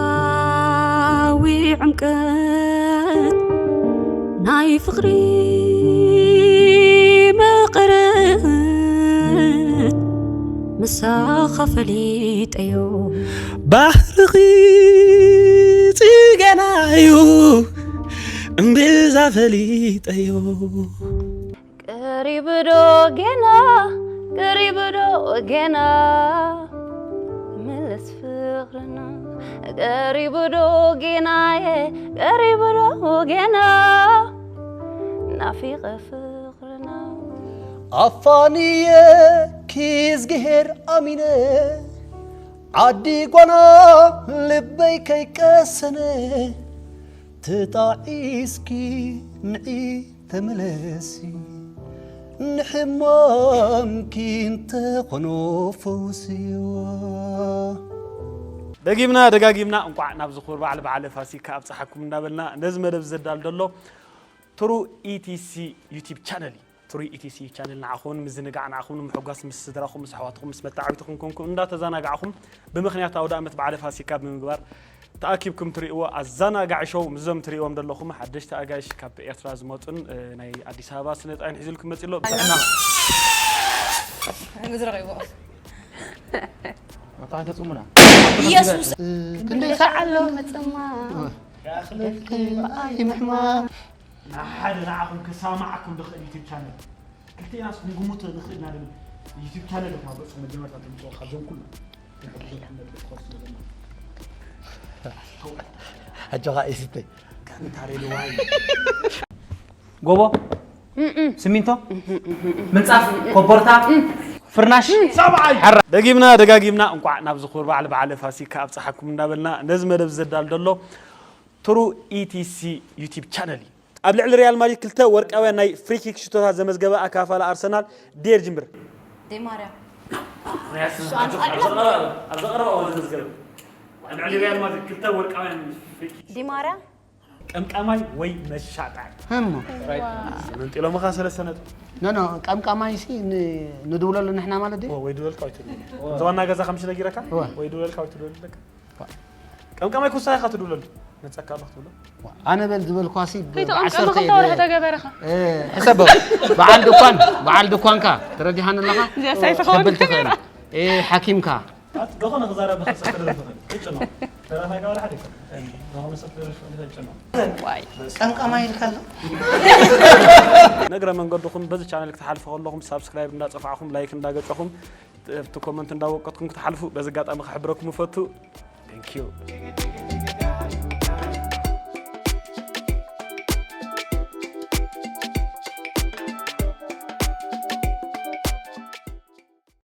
ደገምታዊ ዕምቀት ናይ ፍቕሪ መቐረት ምሳኻ ፈሊጠዮ። ባሕርኺ ጽገናዩ እምብዛ ፈሊጠዮ። ቀሪቡ ዶ ገና፣ ቀሪቡ ዶ ገና፣ ምልስ ፍቕርና። ቀሪቡ ዶ ገናየ፣ ቀሪቡ ዶ ገና፣ ናፊቐ ፍቕርና። ኣፋንየ ኪዝግሄር ኣሚነ፣ ዓዲ ጓና ልበይ ከይቀሰነ፣ ተጣዒስኪ ንዒ ተመለሲ፣ ንሕማምኪ እንተኾኖ ፈውስዋ። ደጊምና ደጋጊምና እንቋዕ ናብ ዝኽቡር በዓል በዓለ ፋሲካ ኣብፀሓኩም እናበልና፣ ነዚ መደብ ዘዳል ዘሎ ትሩ ኢቲሲ ዩቲብ ቻነል እዩ። ትሩ ኢቲሲ ቻነል ንዓኹም ንምዝንጋዕ፣ ንዓኹም ንምሕጓስ፣ ምስ ስድራኹም፣ ምስ ኣሕዋትኩም፣ ምስ መተዓቢትኩም ኮንኩም እንዳተዘናጋዕኹም ብምኽንያት ኣውደ ኣመት በዓለ ፋሲካ ብምግባር ተኣኪብኩም ትርእይዎ ኣዘናጋዒ ሾው ምስዞም ትርእይዎም ዘለኹም ሓደሽቲ ኣጋይሽ ካብ ኤርትራ ዝመጹን፣ እ፣ ናይ ኣዲስ ኣበባ ስነ ጥበብን ሒዙልኩም መጺኡ ኣሎ። ብጥዕና። ምዝረቕ ይዎ። መታን ተጽሙና። ኢየሱስ። እ፣ ክንደይ ሰዓት ኣሎ? መጸማ። እ። ያኽለልኪ ምኣይ ምሕማም። ንሓደ ንዓኹም ክሰማዓኩም ዝኽእል ዩቲብ ቻነል። ክልቴናስ ክንግምቶ ንኽእል ኢና ንብል። ዩቲብ ቻነል ኢኹም ኣብ ርእስኹም መጀመርታ ተምጽኦ ካብዞም ኩሉ። ኣጆኻ ኢስተ። ከንታ ሬድዋይ። ጎቦ፣ እም፣ እም። ስሚንቶ፣ እም፣ እም፣ እም፣ እም። ምንጻፍ፣ ኮቦርታ፣ እም። ፍርናሽ፣ ሰብኣይ። ሓራ። ደጊምና ደጋጊምና እንቋዕ ናብ ዝኽቡር በዓል በዓለ ፋሲካ ኣብጽሓኩም እንዳበልና፣ ነዚ መደብ ዘዳል ዘሎ ትሩ ኢቲሲ ዩቲብ ቻነል እዩ። ኣብ ልዕሊ ሪያል ማድሪድ ክልተ ወርቃውያን ናይ ፍሪኪክ ሽቶታት ዘመዝገበ ኣካፋሊ ኣርሰናል ዴር ጅምር። ዴማርያ። ኣብ ዘቐረበ እዋን ዘመዝገበ። ኣብ ልዕሊ ሪያል ማድሪድ ክልተ ወርቃውያን ፍሪኪክ። ዴማርያ። ቀምቃማይ ወይ መሻጣይ? እሞ። መንጢሎምኻ ሰለስተ ነጥቢ። ኖ፣ ኖ፣ ቀምቃማይ ሲ ን-፣ ንድውለሉ ንሕና ማለት ድዩ? ወይ ድወልካ ወይ ትድወል። እዛ ዋና ገዛ ከምሽ ነጊረካ? እወ። ወይ ድወልካ ወይ ትድወል ኣለካ? ቀምቃማይ ኩሳ ኢኻ ትድውለሉ። መጸካ ኣለኽ ትብሎ። ኣነ በል ዝበልኳ ሲ ብ-፣ ከይተቐምቀመ ዓሰርተ ክልተ ወርሒ እየ። ተገበረኻ። እ፣ ሕሰብ በል። በዓል ድኳን፣ በዓል ድኳንካ ተረዲኻኒ ኣለኻ? እዚኣ ሳይት ከብል ትኸውን ትኽእል። እ፣ ሓኪምካ። ኣት-፣ ዝኾነ ክዛረብ ዝኽእል ሰብ ክደርፍ ይኽእል። ግጭ ነው። ተረፋይ ጋር ሓደ ይኽእል። ዝኾነ ሰብ ክደርፍ ይኽእል። ግጭ ነው። ዋይ። ቀምቃማይ ኢልካ ኣሎ? ነግረ መንገድኹም በዚ ቻነል ክትሓልፉ ከለኹም ሳብስክራይብ እንዳጸፋዕኹም፣ ላይክ እንዳገጨኹም፣ እቲ ኮመንት እንዳወቀጥኩም ክትሓልፉ በዚ ኣጋጣሚ ክሕብረኩም እፈቱ። Thank you።